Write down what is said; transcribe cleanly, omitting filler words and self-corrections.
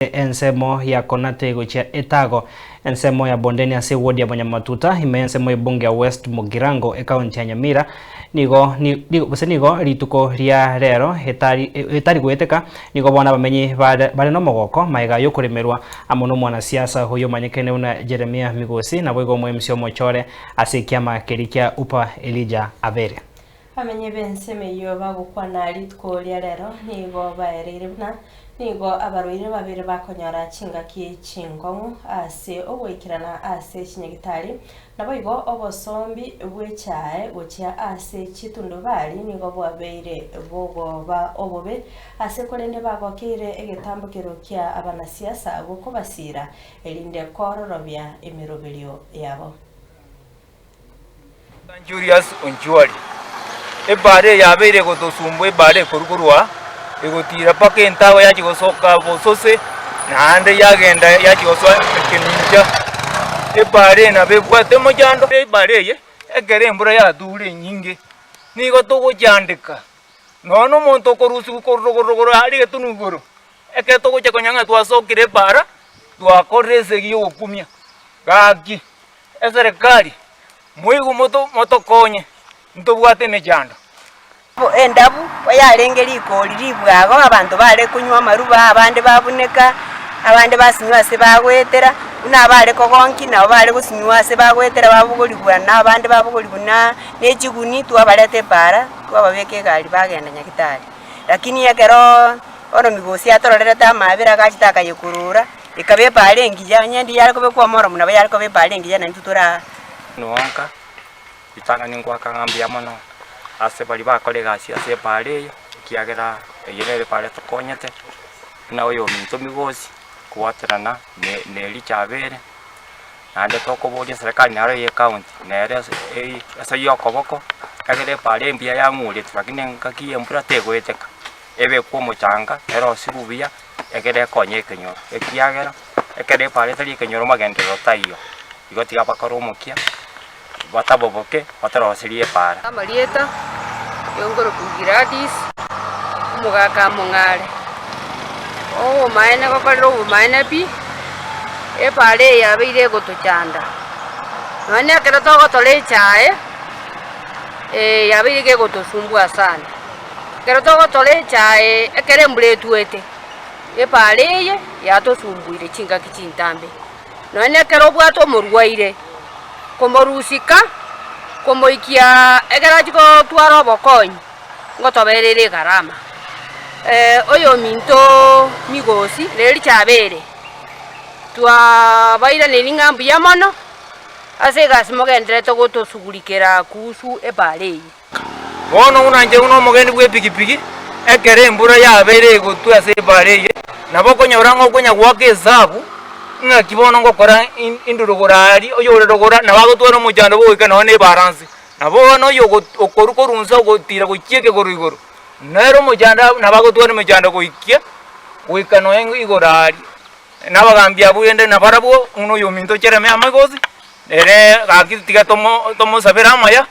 Ensemo ya Konate gochia Etago, ensemo ya Bondeni ase ewodi ya Bonyamatuta, ime y'ensemo y'ebunge ya West Mugirango, ekaunti ya Nyamira, nigo gose nigo rituko ria rero etari etari goeteka, nigo bono abamenyi bare bare nomogoko magega y'okoremerwa amo n'omwanasiasa oyio omanyekene buna Jeremiah Migosi naboigo omoemsi omochore ase ekiama keria kia UPA Elijah Avere. Abamenyi b'ensemo eyio bagokwana rituko ria rero nigo baereire buna nigo abarwaire babere bakonyora chingaki chinkong'u ase ogoikerana ase chinyagitari, naboigo obosombi bw'echae gochia ase chitundubari nigo bwabeire bogoba obobe ase korende bagokeire egetambokero kia abanasiasa gokobasiira erinde koororobia emeroberio yabo. Julius Onchwari, Ebaara eye yabeire egotosumbua ebaara ekorwa korwa egotiira mpaka entago yachia gosoka bosose, naende yagenda yachia gosoa ekemincha. Ebaara eye nabo ebwate omochando. Ebaara eye ekero embura yature enyinge, nigo togochandeka, nonya na omonto okorusiwa korwa rogoro rogoro aria egetunu igoro, ekero togochia konya ng'a twasokire ebaara, twakorire esegi ya ogokumia, gaki. Eserekari, moigwe motokonye, ntobwate emechando. Endabu yarenge rikori ribwago, abanto bare konywa amaruba, abande babuneka, abande basinywa ase bagoetera, buna abare kogonkia nabo bare gosinywa ase bagoetera babogorigwa na abande babogorigwa na ne chiguni twabareta epaara, twababeka egari bagenda nyagetari. Lakini ekeroo bono migosi atororerete amabera agachete akayekurura. Ekaba epaara engiya, onye ndiyare kobekwa omoromo nabo yare koba epaara engiya naintwe tore aa. Nonka ritang'ani ngoaka ng'a mbuya mono ase baria bakora egasi ase epaara eye, ekiagera eye nere epaara etokonyete, buna oyominto Migosi kobwaterana ne na Elijah Abere, naende tokoboria eserekari naro eye ecounty nere ase eye ase ya okoboko, ekere epaara eye mbuya yang'uretwe lakini engaki ya embura tegoeteka, ebekwe omochanga, erosiwe buya. Ekero ekonya ekenyoro, ekiagera ekero epaara etari ekenyoro magenderero taiyo, igo tiga bakore omokia, bataboboke, bataroserie epaara. Amarieta, Yongoroku Gladys, omogaka among'are, obomaene gokorera obomaene pi, epaara eye yabeire egotochanda, nonye na ekero togotora echae, yabeire gegotosumbua sana. Ekero togotora echae ekero embura etwete, epaara eye yatosumbuire chingaki chintambe. Nonya na ekero obwate omorwaire, komorusika, komoikiaa ekero achia gotwara obokonyi, ngotoberere egarama. Oyominto Migosi nere richabere, twabairaneiri ng'a mbuya mono, ase egasi mogendererete gotosugurikera kuhusu epaara eye. Bono buna inche buna omogendi bw'epigipigi, ekero embura yabeire egotwa ase ebaara eye, nabo okonyora ng'a okonya goaka esabu, ng'aki bono ngokora indurugura aria, oyore rogoro nabo agotwara omochando bwa goika nonye na ebaara nse. Nabo bono oyo okorwa korwa nse ogotira gochia ekegoro igoro, nere omochando nabo agotwara emechando goikia goika nonye igoro aria. Na abagambi abwo rende nabarabwo, buna oyominto Jeremia Michaels, ere gaki tiga tomo tomosabere amaya.